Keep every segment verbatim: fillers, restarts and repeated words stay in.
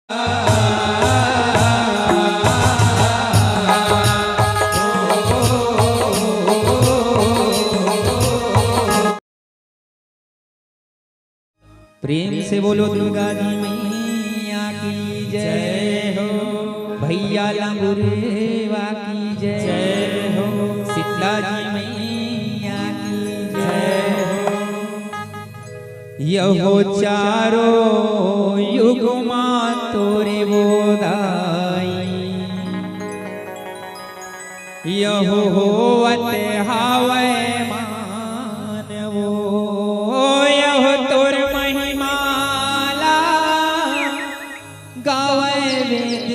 प्रेम से बोलो दुर्गा जी मैया की जय हो। भैया लंगुरवा की जय हो। शीतला जी मैया की जय हो। यहो चारो युग मा तोरे वो दाई, यहो होवत हावय मानवो। यहो तोर महिमा ला गावय वेद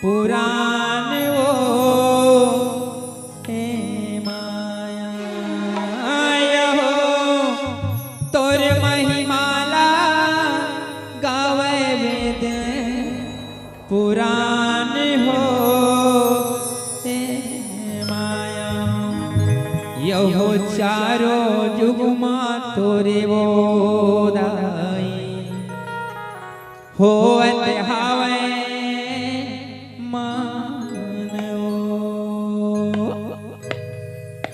पुराण वो। हे माया, यहो तोर महिमा ला गावय वेद पुराण हो। हे माया, यहो चारो जुग मा तोरे वो दाई, होवत हावय मानवो।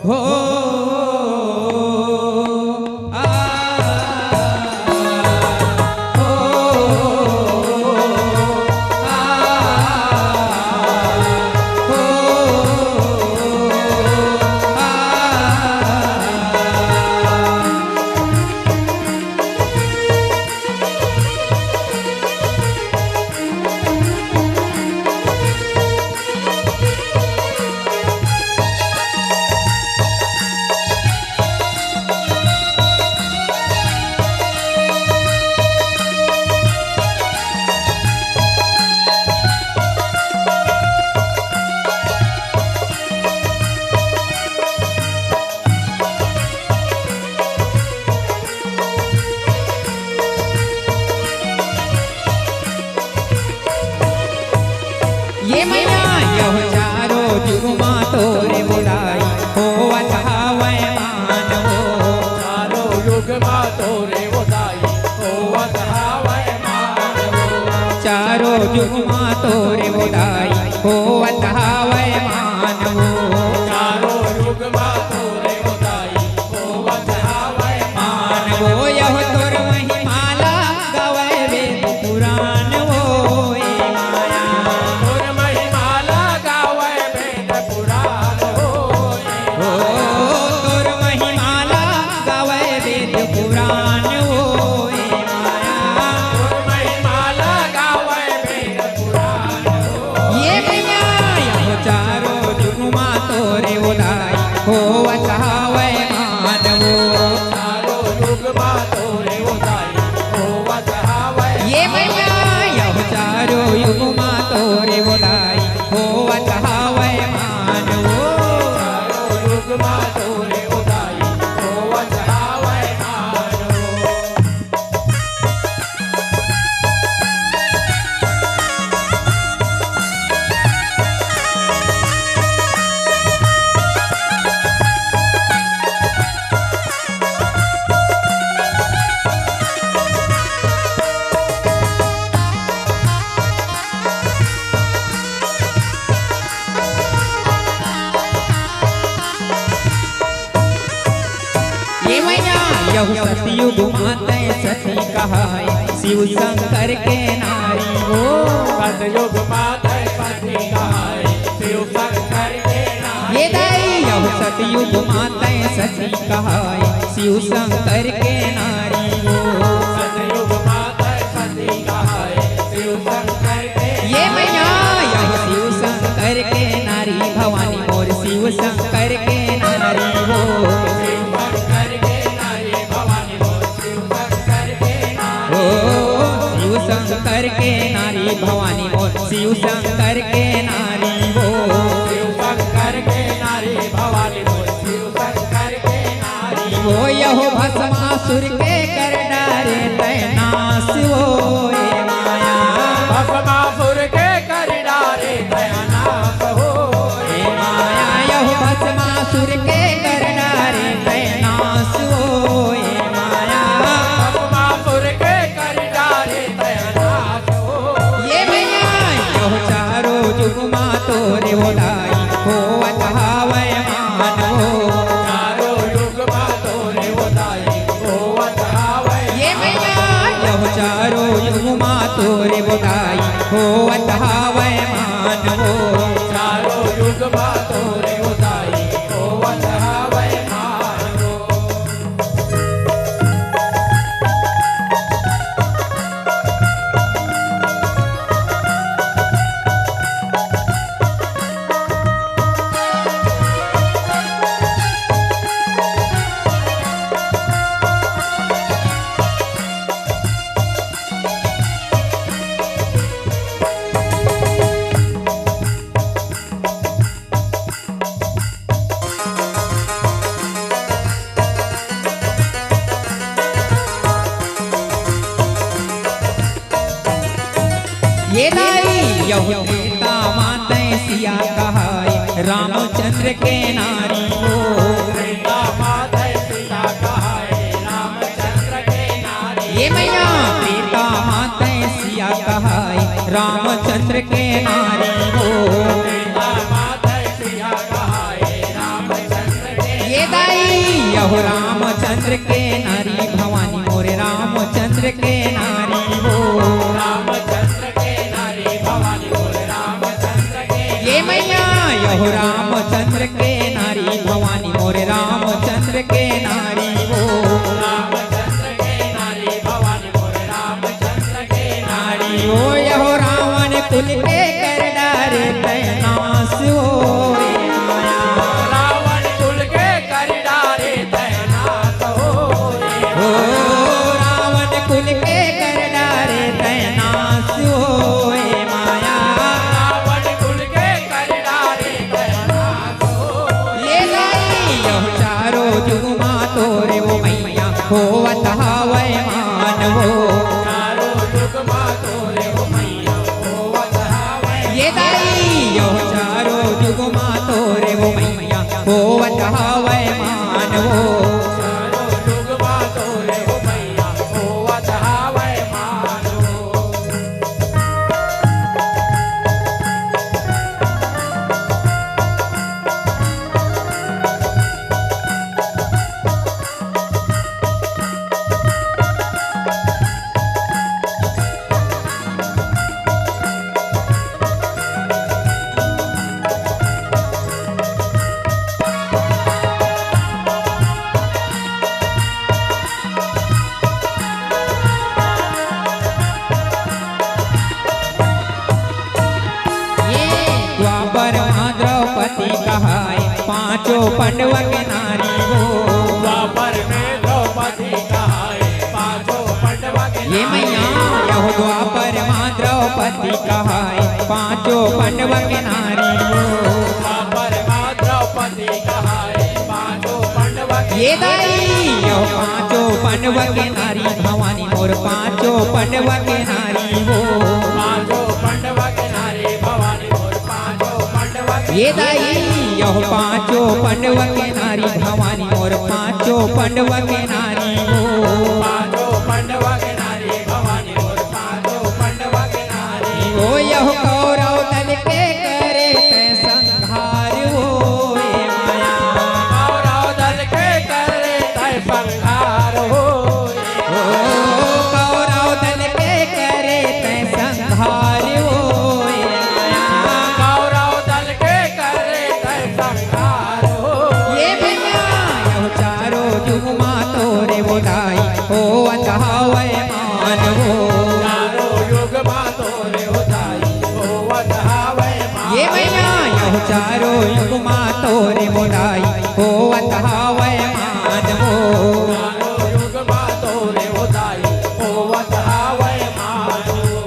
हो, आ, हो, आ, हो, आ। ये मैया, यहो चारो जुग मा तोरे वो दाई, होवत हावय मानवो। चारो युग मा तोरे वो दाई, होवत हावय मानवो। चारो जुग मा तोरे वो दाई, होवत हावय मानवो। चारो युग मा तोरे वो दाई, होवत हावय मानवो। यहो तोर महिमा ला गावय वेद पुराण वो, ए माया। तोर महिमा ला गावय वेद पुराण वो, ए हो, तोर महिमा ला गावय वेद पुराण वो, ए माया। तोर महिमा ला गावय वेद पुराण वो। ये मैया, यहो चारो जुग मा तोरे वो दाई, होवत हावय मानवो। चारो युग मा तोरे वो दाई, होवत हावय। ये मैया, यहो चारो युग मा तोरे वो दाई, होवत हावय मानवो। चारो युग मा तोरे वो दाई, होवत हावय मानवो। ये मैया, यहू सतयुग मातै सती कहाय, शिव शंकर के नारी वो। सतयुग मातै सती कहाय, शिव शंकर के नारी। ये दाई, यहू सतयुग मातै सती कहाय, शिव शंकर के नारी वो। सतयुग मातै सती कहाय, शिव शंकर के। ये मैया, यहू शिव शंकर के नारी भवानी मोर, शिव शंकर के नारी वो। शिव शंकर के नारी भवानी मोर, शिव शंकर के नारी। ओ, शिव शंकर के नारी भवानी मोर, शिव शंकर के नारी वो। शिव शंकर के नारी भवानी मोर, शिव शंकर के नारी। ओ, यहो भस्मासुर के कर डारे तै नाश वो, ए माया। भस्मासुर के कर डारे तै नाश वो, ए माया। यहो भस्मासुर के कर डारे तै नाश वो, ए माया। भस्मासुर के कर डारे तै नाश वो। तोरे बोधाई होवत हावय मान वो। चारों युग मा तोरे बोधाई होवत हावय मान वो। ये दाई, यहू त्रेता मा तैं सिया कहाय, रामचंद्र के नारी वो। त्रेता मा तैं सिया कहाय, रामचंद्र के नारी। ये मैया, त्रेता मा तैं सिया कहाय, रामचंद्र के नारी वो। त्रेता मा तैं सिया कहाय, रामचंद्र के। ये दाई, यहू रामचंद्र के नारी भवानी मोरे रामचंद्र के नारी वो। रामचंद्र के नारी भवानी मोरे रामचंद्र के। ये मैया, यहू रामचंद्र के नारी भवानी मोरे रामचंद्र के नारी वो। रामचंद्र के नारी भवानी मोरे रामचंद्र के नारी। ओ यहू रावण कुल के कर डारे तैं नास ओ ए माया। रावण कुल के कर डारे तैं नास ओ ए। ओ रावण कुल के कर डारे तैं नास ओ ए माया। रावण कुल के कर डारे तैं नास ओ। ये दाई, यहू चारों जुग मा तोरे वो मैया होवत हावय मान वो। चारों युग मा तोरे वो मैया होवत हावय। ये दाई, यहू चारों जुग मा तोरे वो मैया होवत हावय मान वो। चारों युग मा तोरे वो मैया होवत हावय मान वो। ये द्वापर मा द्रौपदी कहाय, पांचों पंडवा के नारी वो। द्वापर में द्रौपदी कहाय, पांचों पंडवा के। ये मैया, यहू द्वापर मा द्रौपदी कहाय, पांचों पंडवा के नारी वो। द्वापर मा द्रौपदी कहाय, पांचों पंडवा के। ये दाई, यहू पांचों पंडवा के नारी भवानी मोर पांचों पंडवा के नारी वो। पांचों पंडवा के नारी भवानी मोर पांचों पंडवा के। ये दाई, यहू पांचों पंडवा के नारी भवानी मोर पांचों पंडवा के नारी वो। पांचों पंडवा के नारी भवानी मोर पांचों पंडवा के नारी। ओ यहू कौरव दल के करे तैं संग हार ओ ए माया। कौरव दल के करे तैं संहार ओ ए। ओ कौरव दल के करे तैं संहार ओ ए माया। कौरव दल के करे तैं संहार ओ। ये मैया, यहू चारों जुग मा तोरे बोधाई होवत हावय मान वो। चारों युग मा तोरे बोधाई होवत हावय मान। ये मैया, यहू चारों युग मा तोरे बोधाई होवत हावय मान वो। चारों युग मा तोरे बोधाई होवत हावय मान वो।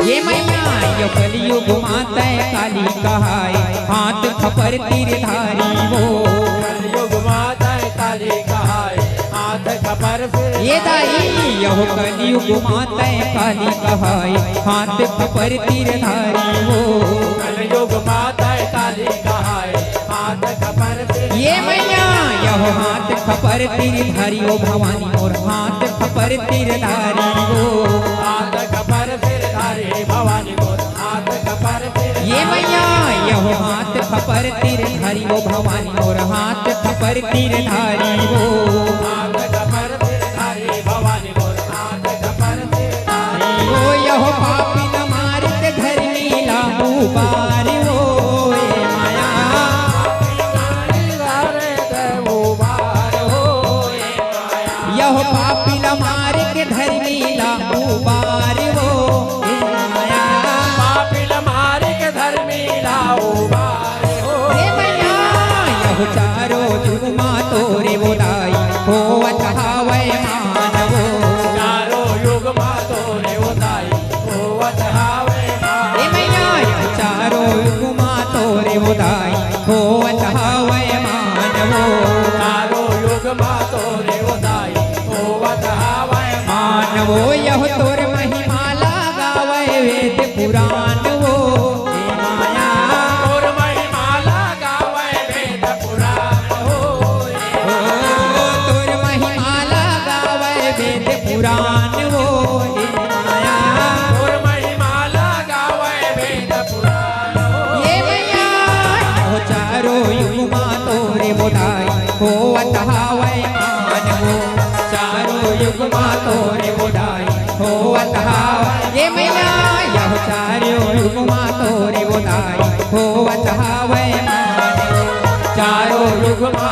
ये मैया, यो कलयुग मा तैं काली कहाय, हाथ खपर तीर धारी वो। कलयुग मा तैं काली कहाय, हाथ खपर तीर ए दाई, यहो कलयुग मा तैं काली कहाय, हाथ खपर तीर धारी हो। कलयुग मा तैं काली कहाय, हाथ खपर तीर ए मैया, यहो हाथ खपर तीर धारी हो भवानी मोर, हाथ खपर तीर धारी हो। हाथ खपर तीर धारी भवानी मोर, हाथ खपर तीर ए मैया, यहो हाथ खपर तीर धारी हो भवानी मोर, हाथ खपर तीर धारी हो। हाथ खपर तीर धारी भवानी मोर, हाथ खपर तीर धारी हो। यहो पापी न मार के धर्मी ला उबार हो, ए माया। उबार हो, ए माया। यहो पापी ला मार के धर्मी ला उबार हो, ए माया। पापी ला मार के धर्मी ला उबार हो। ए मैया, यहो चारो जुग मा तोरे वो दाई, होवत हावय मान वो। चारो युग मा तोरे वो दाई, होवत हावय मान। ए मैया, यहो चारो युग मा तोरे वो दाई, होवत हावय मान वो। चारो युग मा तोरे वो दाई, होवत हावय मान वो। यहो तोर महिमा ला गावय वेद पुराण वो, ए माया। तोर महिमा ला गावय वेद पुराण हो, ए ओ, तोर महिमा ला गावय वेद पुराण वो, ए माया। तोर महिमा ला गावय वेद पुराण हो। ए मैया, यहो चारो युग मा तोरे वो दाई, होवत हावय मान वो। चारो युग मा तोरे वो दाई, होवत हावय। ए मैया, यहो चारो युग मा तोरे वो दाई, होवत हावय मान वो। चारो युग मा